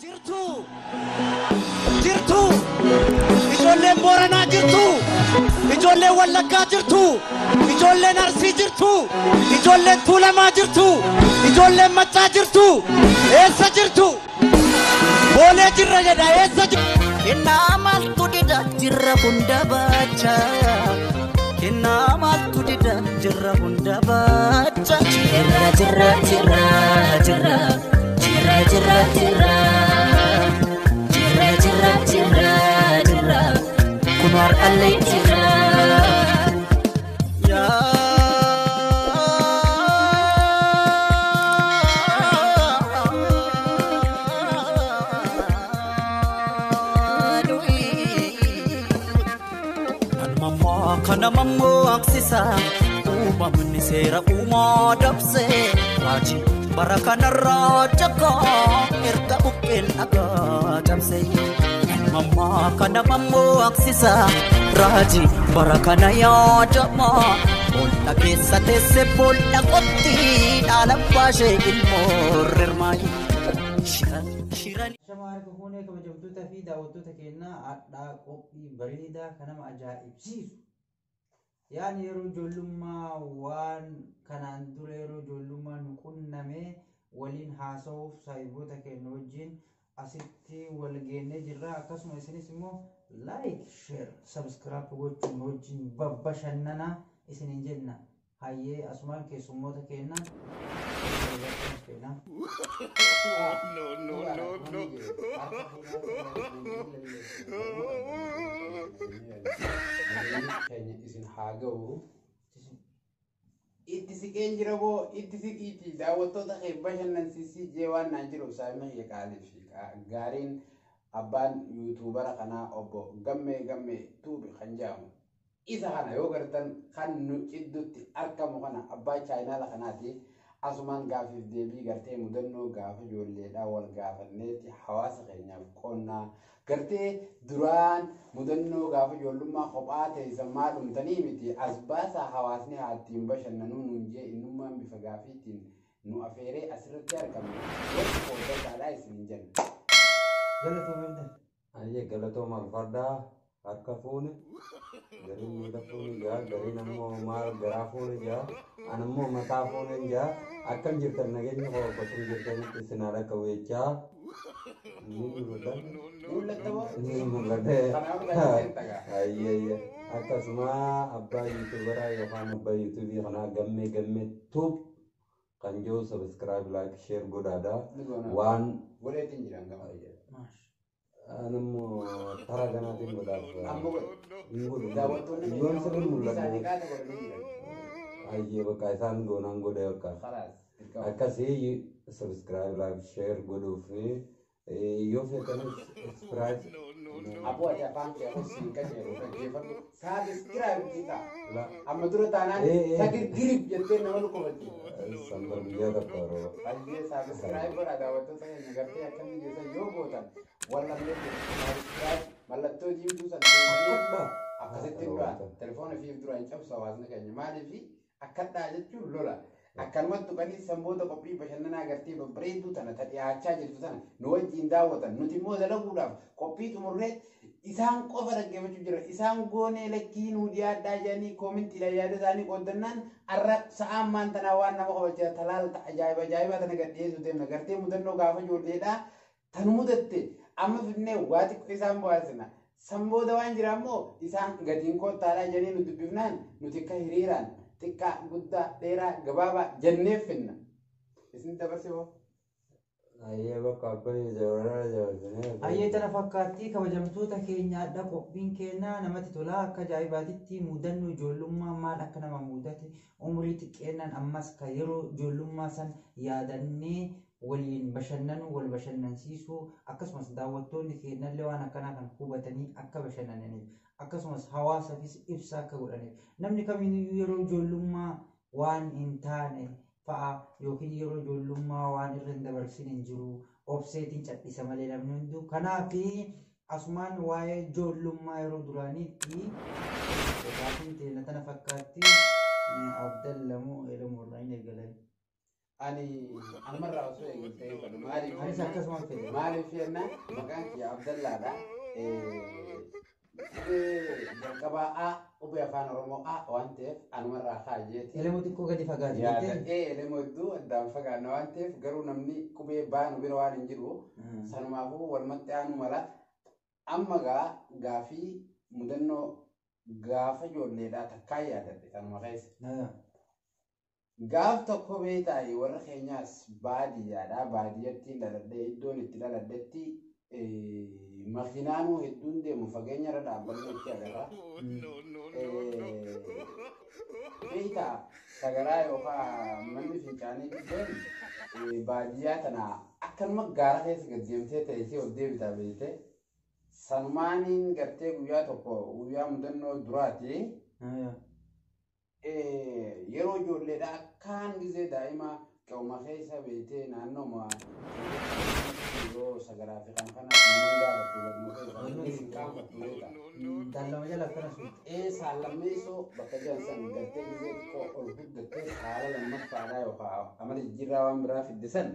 Jirtu! Jirtu! Ijoolleen Booranaa jirtu! Ijoolleen Wallaggaa jirtu! Ijoolleen Arsii jirtu! Ijoolleen Tuulamaa jirtu! Ijoolleen Maccaa jirtu! Eessa jirtu? Boolee jirra jedha, eessa jirtu? Kennaa maaltu dida jirra hunda baacha. Kennaa maaltu dida jirra hunda baacha. Jirra jirra jirra jirra jirra jirra jirra jirra jirra jirra jirra kun har'allee jirra. Kana mammoo aksisa uumamni seera uumaa dabse raajii bara kanarraa jakaa erga buqqeen dhagaa cabse. Mammaa kana mammoo aksisa raajii bara kana yaadama boolla keessa teesse boolla qotti dhaala baashee ilmoo rirmaayi. Shiran. Shama harka fuunee, kabajamtoota fi daawwattoota keenyaa, hadhaa qophii bareedaa kan nama ajaa'ibsiisu. Yaani yeroo ijoollummaa waan kanaan dura yeroo ijoollummaa nu qunnamee waliin haasa'uuf saahiboota keenya wajjin asitti wal geennee jirra. Akkasuma isinis immoo like, share, subscribe gochuun wajjin babbashannanaa isiniin jenna. Hayyee, asumaan keessummoota keenya. No, no, no, no. Keenya isin haa ga'u. Itti siqeen jira boo, itti siqiiti daawwattoota kee bashannansiisii jee waan naan jiru saayima kiyya qaalii fi gaariin abbaan YouTubera kanaa obbo Gammee Gammee Tuubi kan jedhamu. Isa kana yoo gartan kan nu ciddutti argamu kana abbaa channela kanaati. Asumaan gaafiif deebii gartee mudannoo gaafa ijoolleedhaa wal gaafanneeti hawaasa keenyaaf qonnaa gartee duraan mudannoo gaafa ijoollummaa kophaa teessan maa dhumtanii miti as baasaa hawaasni haa ittiin bashannanuu nuun jee innummaan bifa gaafiitiin nu afeeree asirratti argamne wanti qoodataadhaa isin jenna. Galatoomii. Ayyee, galatooma alfadhaa, harka fuune, gariin miila fuune jaa, gariin ammoo maal garaa fuune jaa, an ammoo mataa fuune jaa. Akkam jirtan? Nageenya koo bakkum jirtanitti isin haa dhaqqabu jechaa. Ni mul'ata. Mul'atta moo? Ni mul'ata. Kanaaf galteen tagaa. Ayyee, akkasuma abbaa YouTuberaa yookaan abbaa YouTubeii kanaa Gammee Gammee Tube kan jiru subscribe, like, share godhaadha. Ni goona. Waan Godheetiin jiran gama. Maash. Anammoo tara kanaatiin godhaaf. Amma godhe. Hin godhu. Daawwattoonni Yoon keenya sirri hundi mul'atu. isaanii qaata godhanii jiran. Ayyee, bakka isaan goonaan godhe bakka. Khalaas. Dirqama. Akkasii subscribe, like, share godhuu fi yoo feetanis subscribe. Aboo, ati afaan kee kun siin qajeelu dhaggeeffadhu. Subscribe jedha. Amma dura taanaan sagirgirib jettee nama dhukkubatti. Sanbar guyyaa tokko yeroo. Baay'ee subscribe godha daawwattoota keenya, gartee akkamii geessan yoo gootan wallamlee subscribe mallattoo diimtuu san tuqanii akkasitti dura telefoona fi dura hin cabsu hawaasni keenya, maaliif akkadhaa jechuun lola. Akkanumatti tuqanii sanboota qophii bashannanaa gartee babbareedduu tana ta dhiyaachaa jirtu tana nu wajjin daawwatan, nuti immoo dalaguudhaaf qophii xumurree isaan qofa dhaggeeffachuu jira. Isaan goonee lakkii nuu dhiyaadhaa jedhanii commentiidhaan yaada isaanii qooddannaan arra sa'aan maan tanaa waan nama qobachaa talaalta ajaa'iba ajaa'ibaa tana gad dhiyeessuu deemna. Gartee mudannoo gaafa ijoolleedhaa tan mudatte amma fidnee waa xiqqoo isaan bohaarsina. Sanbooda waan jira ammoo isaan gatiin kottaadhaa jedhanii nu dubbifnaan nuti akka hiriiraan xiqqaa, guddaa, dheeraa, gabaabaa jennee finna. Isin dabarse hoo? Ayyee, bakka abbaa jabaraa jabarsine. Ayyee, tana fakkaattii kabajamtoota keenyaadha. Qophiin keenyaa namatti tola akka ajaa'ibaatitti. Mudannoo ijoollummaa maal akka nama mudate umurii xiqqeennaan ammas kan yeroo ijoollummaa san yaadannee waliin bashannanuu, wal bashannansiisuu, akkasumas daawwattoonni keenyallee waan akkanaa kan hubatanii akka bashannananiif, akkasumas hawaasaafis ibsa akka godhaniif, namni kamiyyuu yeroo ijoollummaa waan hin taane fa'a yookiin yeroo ijoollummaa waan irra hin dabarsin hin jiru, obseetiin cadhisa malee namni hunduu. Kanaaf asumaan waa'ee ijoollummaa yeroo duraaniitti gaafiin teenya tana fakkaatti. Abdalla moo Elemoo irraa hin eegalan? Ani anumarraa osoo eegaltee hin fedhu. Maaliif Anis akkasuma fedhe. Maaliif jennaan maqaan kiyya Abdallaadha. Qubee jalqabaa A qubee afaan Oromoo A waan ta'eef anumarraa kaayyeeti. Elemoo xiqqoo gadi fagaate Yaada jettee? ee elemoo hedduu addaan fagaanna waan ta'eef garuu namni qubee baanu bira waan hin jiru sanumaafuu walumatti aanu mala. Amma gaa gaafii mudannoo gaafa ijoolleedhaa takkaa yaadadhe kanuma keessa. Gaaf tokko beektaa warra keenyaas baadiyyaadha. Baadiyyatti dhaladhee iddoon itti dhaladhetti makiinaanuu hedduun deemu fageenya irra dhaabbanni itti agarra. Beektaa sagaraa yookaan manni fincaanii guddaan baadiyyaa tana akkanuma gaara keessa gad deemtee ta'ee ol deebitaa beekte. Sanumaaniin gartee guyyaa tokko guyyaa mudannoo duraati. Yeroo ijoolleedha akkaan gizee daa'ima qe'uma keessa beektee naannooma yeroo sagaraa fi kan kana nama gaafattu gaduma keessa hin qaanfattu beekta. Daallama jala akkana sun. Ee saallammeessoo bakka jiran san gartee gizee xiqqoo ol guddattee saala lammaffaadhaa yookaan amala jijjiirraa waan biraa fidde san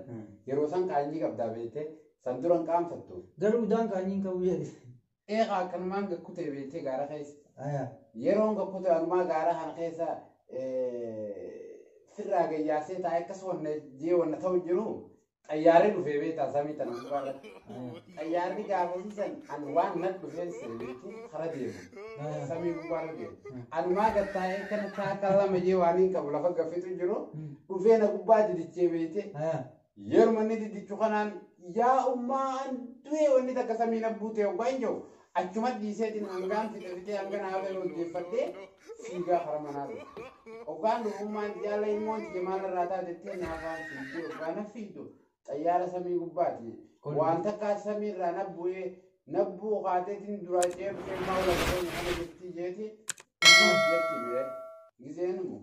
yeroo san qaanyii qabdaa beektee san dura hin qaanfattu. Garuu udaan qaanyiin qabu jedhe. Ee akkanumaan gakkutee beektee gaara keessa. Yeroon gakkutee anumaa gaara kana keessa firraa gayyaasee taa'ee akkas wanna jee wanna ta'u jiru xayyaarri dhufee beektaa samii tana gubbaa irratti. Xayyaarri gaafasiisan an waan nan dhufeen beektu kara deemu. Samii gubbaa irra deemu. Anumaa gattaa'ee kana taakka lama jee waan hin qabu lafa gaffitu jiru dhufee na gubbaa didichee beekte. Yeruma inni didichu kanaan yaa ummaa an du'ee wanni takka samii na buute hoggaa hin jiru. Achuma dhiiseetiin hangaan fixe fixee hanga naa ba'e hojjeeffadhee fiigaa kara manaa dhufe. Hoggaan dhufummaan jaala immoo tiyya maal irraa taatettee naafaan fiigdee hoggaa na fiigdu xayyaara samii gubbaati. Waan takka samii irraa na bu'ee na bu'u kaateetiin duraa ce'ee dhufee maa wala qabeenya kana jirtii jeeti. Jetti bee gizeen immoo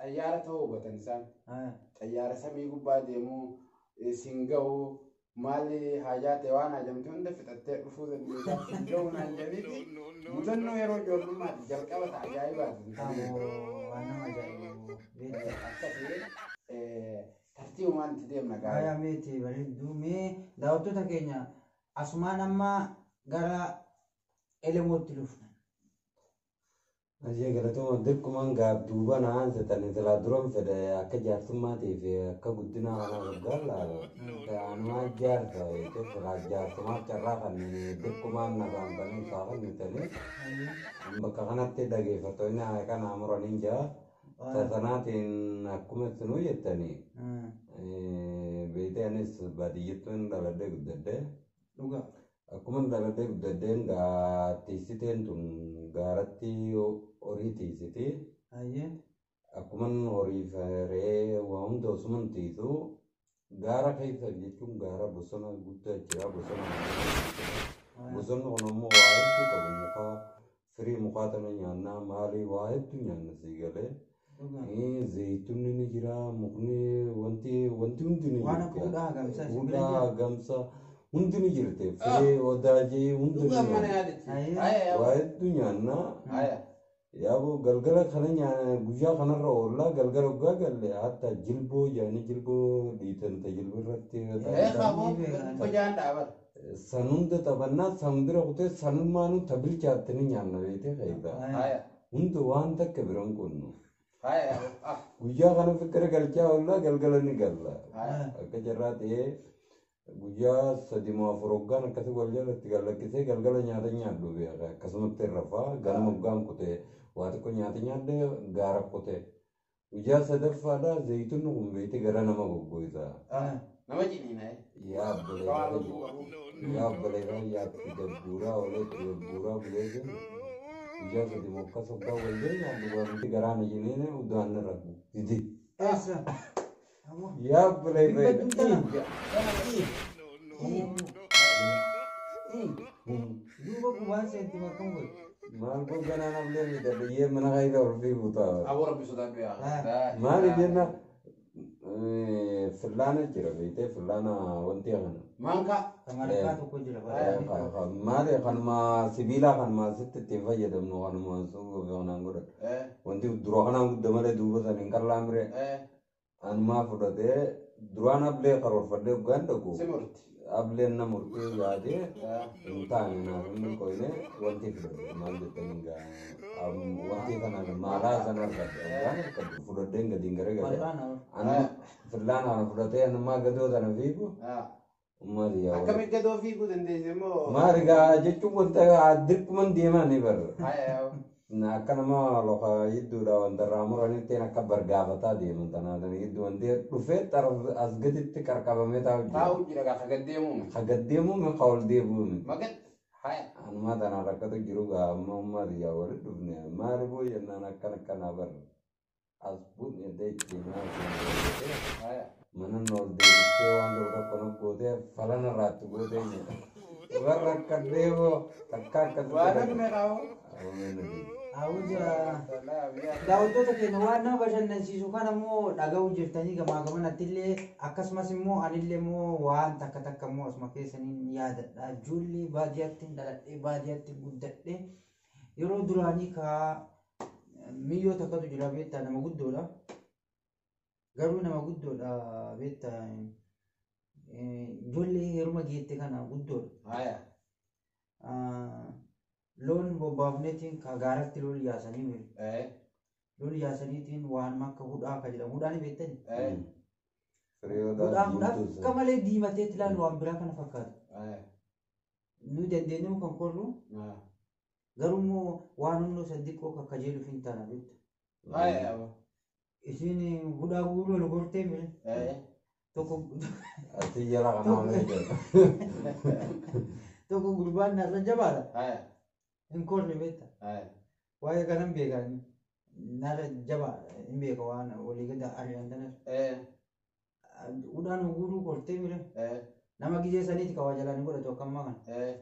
xayyaara ta'uu hubatan isaan. Xayyaara samii gubbaa deemuu siin ga'uu maali haajaa ta'e waan haajamte hunda fixattee dhufuu dandeessaa siin ga'uu naan jedhaniiti mudannoo yeroo ijoollummaati jalqaba ta'a ajaa'ibaati. Waan nama ajaa'ibu. Akkasii tartiibumaan itti deemna gaarii. Faaya meeti bareedduu mee daawwattoota keenya asumaan amma gara Elemootti dhufna. Ashee galatooma dirqumaan gaaf duuba naan setan silaa duran fedhe akka jaarsummaatiif fi akka guddinaa kanaa guddaa laala. Anumaa jaarsa beekte silaa jaarsumaaf carraa kanneen dirqumaan nafaan banee isaa kennitanii bakka kanatti dhageeffattoonni kana muraniin jira. Tasanaatiin akkuma isinuu jettanii beekte anis baadiyyattuun dhaladhee guddadhee. Dhugaa. Akkuma dhaladhee guddadheen tiisiteen tun gaaratti horii tiisiti. Akkuma horii re'ee waa hunda osuma tiisu gaara keessa jechuun gaara bosona guddaa jira bosona. Bosonni kun ammoo waa hedduu qabu mukaa firii mukaa tana nyaannaa maalii waa hedduu nyaanna sii galee. Zayituunni ni jira mukni wanti wanti hundi ni Waan akka hudhaa gamsaa isin bira Hudhaa jira? gamsaa hundi ni jirte firii odaajee hundi ni Dhugaan mana nyaanna. yaadatti. Haya Waa hedduu nyaannaa. haya. Yaaboo galgala kana nyaana guyyaa kanarra oollaa galgala waggaa galle hatta jilboo jaanii jilboo dhiitan ta jilboo irratti Ee qaboo hojaan dhaaban. san hunda taphannaa san bira kutee sanummaanuu ta bilchaatte ni nyaanna beekte fayyada. Haya Hunda waan takka biran qonnu. haya ah Guyyaa kana fikkira galchaa oollaa galgala ni galla. haya. Akka jarraa ta'ee guyyaa sadi moo afur hoggaan akkasii wal jalatti gallakkisee galgala nyaata nyaadhu beeka akkasumatti rafaa ganama hoggaan kutee waa xiqqoo nyaata nyaadde gaara kutee guyyaa sadaffaadha zayituunni kun beekte gara nama goggoisa. Nama ciniina. Yaa obboleessaa yaa obboleessaa yaatti gagguuraa ooletti gagguuraa bulee jennu guyyaa sadi moo akkas hoggaan wal jala nyaadhu gaafatti garaan ijiniine udaan irra didi. Eessa? Yaa obboleessaa. Duuba gubaan seenti bakka godhu. Maal gogganaa namni miidhagee mana kaayita olfii buutaa. Aboo rabbi sodaadhu yaa. Maali jenna fillaana jira beektee fillaana wanti kana. Maanka. Kamarkaa tokko jira. Maali kanuma sibiilaa kanuma asitti ittiin fayyadamnu kanuma suufa kanaan godhan. Wanti dura kanaan guddaa malee duuba san hin qal'aa mire. Anumaa fudhatee duraan ablee karoorfadhee hoggaan dhaqu Si murti. Ableen na murtee yaadee hin taane naaf hin milkoofne wanti fudhadhe maal jettanii gaa wanti kana maalaa sana argadhe hoggaan argadhe fudhadheen gadiin garagalee Wal'aana. Anu fillaan ana fudhatee anumaa gadoo tana fiigu ummaa yaa Akkamitti gadoo fiiguu dandeesse immoo? Maali gaa jechuun wanta dirquman deemaa ni barra. Haya. Akka nama loka hidduudha wanta irraa muranitti akka bargaafataa deeman tanaatan hidduu wanti dhufee as gaditti qarqabamee taa'u jira. Taa'u jira gaafa gad deemuun. Ka gad deemuu ka ol deebi'uu miti. Magat. Haya. Anumaa tanaan rakkatu jiru gaa amma ummaa biyyaa walitti dhufne maali boo jennaan akkana akkanaa barra. As bunne deechi maal Haya. mana ol deebistee waan tokko tokko nu gootee falana irraatti gootee jedha. Warra akka deemoo takka akkasitti. Waan hafne qabu. Awuja. Daawwattoota keenya waan nama bashannansiisu kana immoo dhaga'uu jirtanii gamaa gamanatti illee akkasumas immoo anillee immoo waan takka takka immoo asuma keessaniin yaadadha. Ijoollee baadiyyaatti dhaladhee baadiyyaatti guddadhee yeroo duraanii kaa miyyoo takkatu jira beektaa nama guddoodha. Garuu nama guddoodha beektaa ijoollee heeruma geette kana guddoodha. Haya. Loon bobbaafneetiin ka gaaratti loon yaasanii miru. Eh. Loon yaasaniitiin waan akka hudhaa ka jedhamu hudhaa ni beektani. Eh. Hudhaa kun akka malee diimatee ilaalu waan biraa kana fakkaata. Haya. Nu dandeenyu kan korru garuu immoo waan hunduu saddiqoo akka kajeeluuf hin taana beektu. Haya. Isin hudhaa guuruu ol gortee mire Eh. tokko Ati jala kanaa malee jira. tokko gurbaan narra jabaadha. Haya. Hin korre beekta. Haya. Waa'ee kanan beekan narra jabaa hin beeka waan walii gada ari'an tanas. Eh. Hudhaan guuruu kortee mire. Eh. Nama gizee saniiti kawaa jalaan hin godhatu akka ammaa kana. Eh.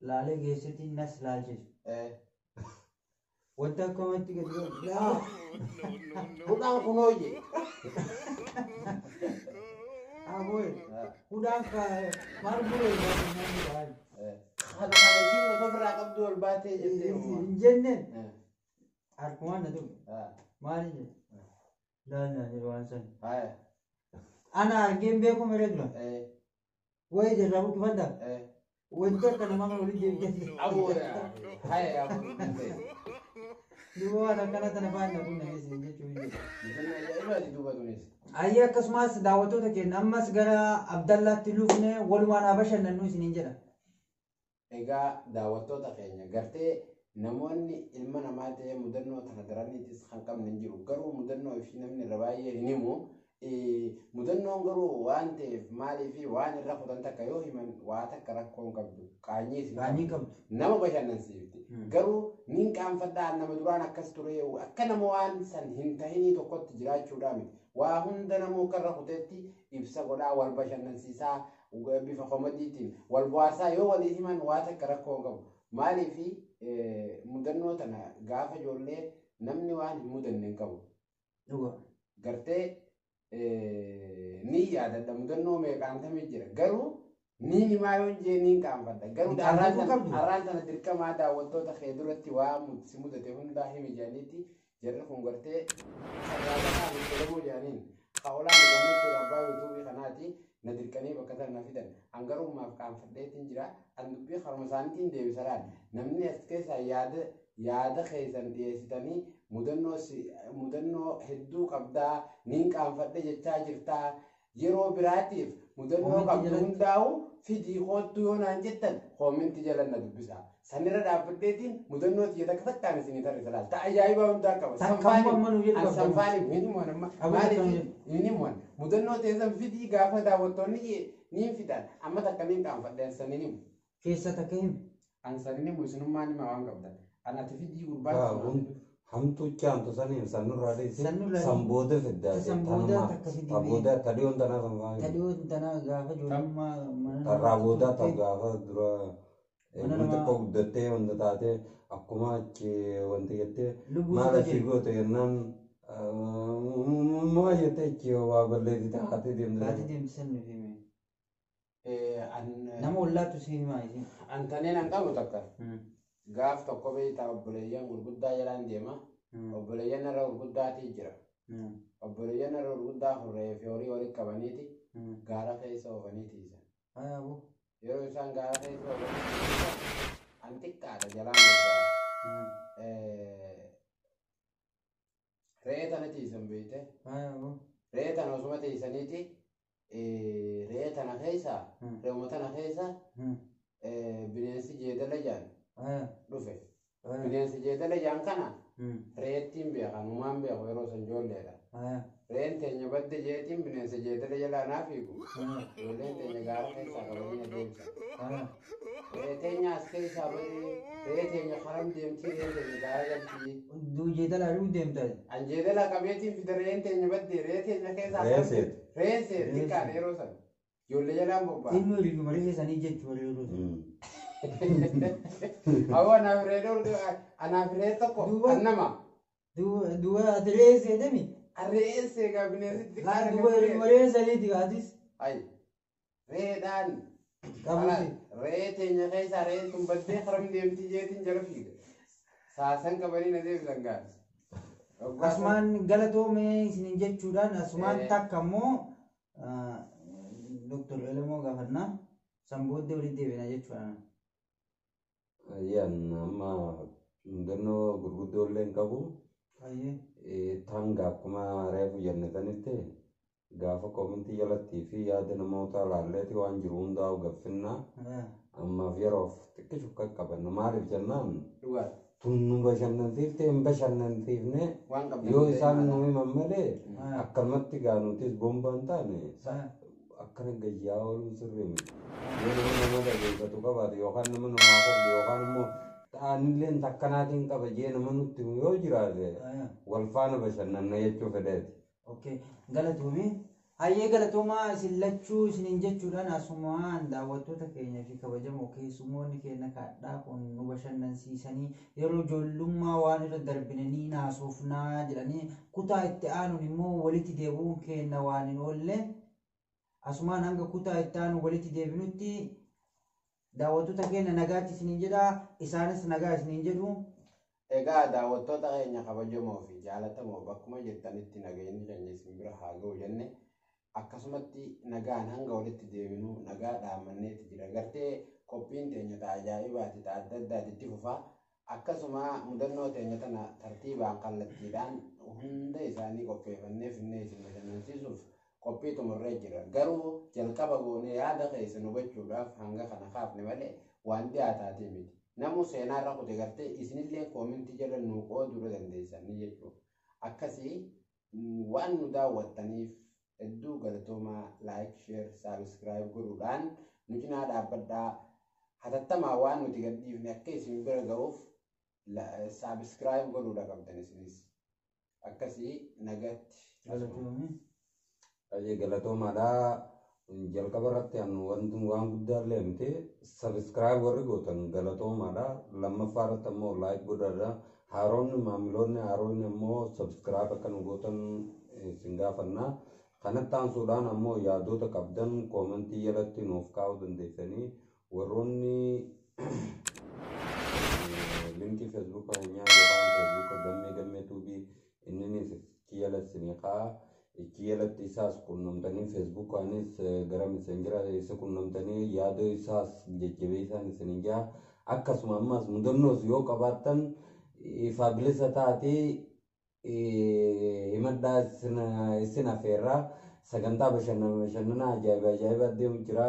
Laalee geessetti nas laalchisu. Eh. Wanta akkamatti gadi godhu. Laa! Hudhaan kun hooyye. Abooye. Hudhaan ka maal guree hin Eh. Kana kana isiin osoo ofirraa qabdu ol baatee jettee. jenneen Eh. harkumaan na tuqe. Ah. Maali jedhe? Laal naa jedhe waan sana. Haya. Ana argeen beeku mere dura. Eh. Wayi jirraa buqqifadhaa. Eh. Wanti akka namaa kana walitti deebi'ee. Aboo. Haya aboo. Duuba waan akkana tana faana kun nageessin jechuun hin jiru. Bisin ajaa'ibaati duuba tunis. Ayyee akkasumas daawwattoota keenya ammas gara Abdallaatti lufne walumaan haa bashannannu isiniin jedha. Egaa daawwattoota keenya gartee namoonni ilma namaa ta'ee mudannoo tana daraniitis kan qabne hin jiru. Garuu mudannoo ishii namni irra baay'ee hin himu. Mudannoon garuu waan ta'eef maalii fi waan irra kutan takka yoo himan waa takka rakkoo hin qabdu. Qaanyiis hin Qaanyii qabdu. qabdu. Nama bashannansiifti. Garuu nin qaanfadhaa nama duraan akkas ture akka nama waan san hin tahinii tokkotti jiraachuudhaa miti. Waa hunda namuu akka irra kuteetti ibsa godhaa wal bashannansiisaa bifa komadiitiin wal bu'aasaa yoo walii himan waa takka rakkoo hin qabu. Maaliifi mudannoo tana gaafa ijoollee namni waan hin mudanne hin qabu. Dhuga. Gartee ni yaadadha mudannoo meeqaantamee jira garuu ni himaa yoon jee niin qaanfadha garuu Hin qaanfatuu qabdu. har'aan tana dirqamaa daawwattoota kee duratti waa si mudate hundaa himi jedhaniiti jarri kun gartee carraaqataa fi jedhaniin haolaan gammachuudha abbaa yuutuubii kanaati na dirqanii bakka tana na fidan an garuu maaf qaanfadheetiin jira an dubbii haruma isaaniitiin deebisalaan namni as keessaa yaada yaada keessan dhiyeessitanii mudannoo mudannoo hedduu qabdaa niin qaanfadhe jechaa jirtaa yeroo biraatiif mudannoo Koomentii qabdu jalatti. hundaa'u fidii koottu yoo naan jettan koomentii jala na dubbisa. Sanirra dhaabbadheetiin mudannoo xiyya takka takkaan isinii tarrisa laal. Ta ajaa'ibaa hundaa qaba. Takka immoo amma nu jedhu An qabda. sanfaaniif hin himuun amma. Aboo Maaliif takka nu hin himuun mudannoo teessan fidii gaafa daawwattoonni niin fidan amma takka niin qaanfadhe an sanin himu. Keessa takka himi. An sanin himu isinummaan hima waan qabdan. An ati fidii gurbaa. Hamtuu chaantu saniin sanurraa dhiisi. Sanurraa dhiisi. Sanbooda fiddaa. Sanbooda takka fidii Tabooda tadhiyoon tanaa sanfaa. Tadhiyoo tanaa gaafa ijoollummaa mana Tarraa boodaa tan gaafa dura Mana wanti namaa- xiqqoo guddattee wanta taatee akkuma achi wanti jettee Lubbuu maal sirra asii jiru. goote jennaan maa jettee achi waa balleessite haatee Kaatee deemte. deemsisan nuuf hime. An Nama ollaatu si himaa isin. an taneen an qabu takka. Gaaf tokko beektaa obboleeyyan gurguddaa jalaan deema. Obboleeyyan irra gurguddaatii jira. Obboleeyyan irra gurguddaa re'ee fi horii walitti qabaniiti gaara keessa oofanii tiisan. Yeroo isaan gaara keessa oofanii tiisan an xiqqaadha jalaan bobba'aa. Re'ee tana tiisan beekte. Re'ee tana osuma tiisaniiti re'ee tana keessa re'uma tana keessa bineensi jeedala jaan dhufe. Bineensi jeedala jaan kana re'eettiin beekan uumaan beeku yeroo san ijoolleedha. Re'een teenya badde jeetiin bineensa jeedala jalaa naa fiigu. Ijoolleen teenya gaara keessaa qabanii adeemsan. Re'ee teenya as keessaa badee re'ee teenya karam deemtii re'een teenya gaara galtii. Jeedala ari'uu deemta. An jeedala qabeetiin fida re'een teenya badde re'ee teenya keessaa Re'een seete. Re'een seete xiqqaadha yeroo san. Ijoollee jalaan bobba'a. Inni hiriyyuma re'ee sanii jechuudha yeroo sun. Awwa anaaf re'ee anaaf re'ee tokko an nama. Duuba ati re'ee seetemi? Re'een seegaa bineensi xiqqaadha. Duuba hiriyyuma re'ee saniiti atis. Ayi re'eedhaan Qabuuti. Re'ee teenya keessaa re'een tun baddee karam deemtii jeetiin jala fiiga. Saasan qabanii na deebisan gaara. Asumaan galatoomee isiniin jechuudhaan asumaan takka immoo Dr. Elemoo gaafannaa san booddee walitti deebina jechuudha. Ayyaan amma mudannoo gurguddoo illee hin qabu. Tanga akkuma reefu jenne sanitti gaafa koomintii jalattii fi yaada namoota laalleeti waan jiru hundaa'u gaffinnaa ammaaf yeroof xiqqishu qaqqabanna maaliif jennaan tun nu bashannansiifte hin bashannansiifne yoo isaan nu himan malee akkanumatti gaa nutis bombaa hin taane akkana gayyaa ooluun sirrii miti. Yoo nama nama dhageeffatu qabaate yookaan nama namaa qofdu yookaan immoo ta'anillee takkanaatiin qaba jee nama nutti himu yoo jiraate wal faana bashannanna jechuu fedheeti. Okay, galatoomii. Hayyee galatoomaa isin lachuu isiniin jechuudhaan asumaan daawwattoota keenya fi kabajamoo keessummoonni keenya kadhaa kun nu bashannansiisanii yeroo ijoollummaa waan irra darbinanii naasofnaa jedhanii kutaa itti aanuun immoo walitti deebi'uun keenya waan hin oolle asumaan hanga kutaa itti aanu walitti deebinutti daawwattoota keenya nagaatti isiniin jedha isaanis nagaa isiniin jedhu. Egaa daawwattoota keenya kabajamoo fi jaalatamoo bakkuma jirtanitti nageenyi keenya isin bira haa ga'u jenne akkasumatti nagaan hanga walitti deebinu nagaa dhaammanneeti jira. Gartee qophiin teenya ta'a ajaa'ibaati ta'a adda addaati itti fufaa. Akkasuma mudannoo teenya tana tartiibaan kallattiidhaan hunda isaanii qopheeffannee finnee isin bashannansiisuuf qophii xumurree jira. Garuu jalqaba goonee yaada keessan hubachuudhaaf hanga kana kaafne malee waan dhiyaataatii miti. Namu seenaarra kute gartee isinillee koomintii jala nuu qooduu dandeessanii jechuudha. Akkasii waan nu daawwattaniif hedduu galatoomaa like, share, subscribe godhuudhaan nu cinaa dhaabbadhaa. Hatattamaa waan nuti gadhiifne akka isin bira ga'uuf subscribe godhuudha qabdan isinis. Akkasii nagatti. Galatoomii. Baay'ee galatoomaadha. Jalqaba irratti wanti waan guddaa illee miti. Subscribe warri gootan galatoomaadha. Lammaffaa irratti ammoo like godhaadha. Haaronni maamiloonni haaronni ammoo subscribe akka nu gootan isin gaafanna. Kanatti aansuudhaan ammoo yaadota qabdan koomentii jalatti nuuf kaa'uu dandeessanii warroonni linkii feesbuuka keenyaa yookaan feesbuuka gammee gammee tuubii inninis ichi jalatti isinii kaa'a. Ichi jalatti isaas quunnamtanii feesbuukaanis gara miseenjira isa quunnamtanii yaada isaas jajjabeessaan isiniin jaha. Akkasuma ammas mudannoos yoo qabaattan ifaa bilisa taatee himadhaa isin affeerraa sagantaa bashannanaa ajaa'iba ajaa'iba deemu jira.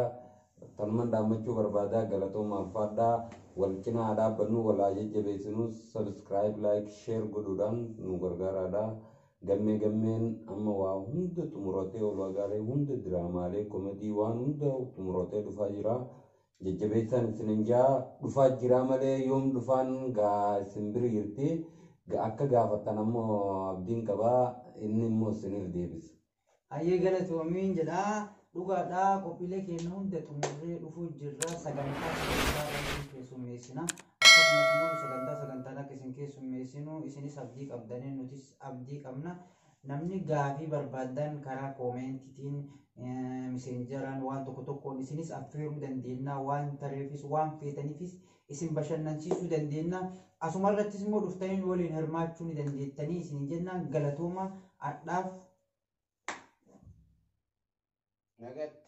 Tanuman dhaammachuu barbaadaa galatooma alfaadhaa wal cinaa dhaabbannu wal haa jajjabeessinu subscribe like share godhuudhaan nu gargaaraadha. Gammee gammeen amma waa hunda xumuratee ulaagaalee hunda diraamaalee komedii waan hunda xumuratee dhufaa jira. Jajjabeessaan isinin jaa dhufaa jira malee yoom dhufaan gaa isin bira jirti. Akka gaafattan ammoo abdiin qabaa inni immoo isiniif deebisa. Hayyee galatoomiin jedhaa dhugaadhaa qophiilee keenya hunda xumurree dhufuu jirra sagantaa sagantaa isin keessummeessina. Akkasumas immoo sagantaa sagantaan akka isin keessummeessinu isinis abdii qabdanii nutis abdii qabna. Namni gaafii barbaadan karaa koomentiitiin miseenjaraan waan tokko tokkoon isinis affeeruu dandeenya waan tareefis waan feetaniifis isin bashannansiisuu dandeenya. Asuma irrattis immoo dhuftanii nu waliin hirmaachuu ni dandeettanii isin jennaan galatooma Adhaaf Nagatti.